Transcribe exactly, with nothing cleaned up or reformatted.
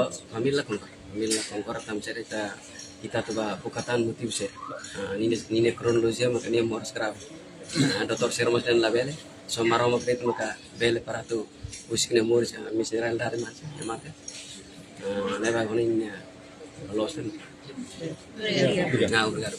Entaun família konkorda, família konkorda tanba sira ita, ita atu ba buka tan motivu sira. Ah, ninia, ninia kronolojia maka nia moras grave. Ah, doutór sira mós dehan labele, só Maromak de'it maka bele para atu husik nia moras, ah, miserável dade mate, nia mate. Ah, ne'ebé agora nia loos tan. Obrigada. Ah, obrigadu.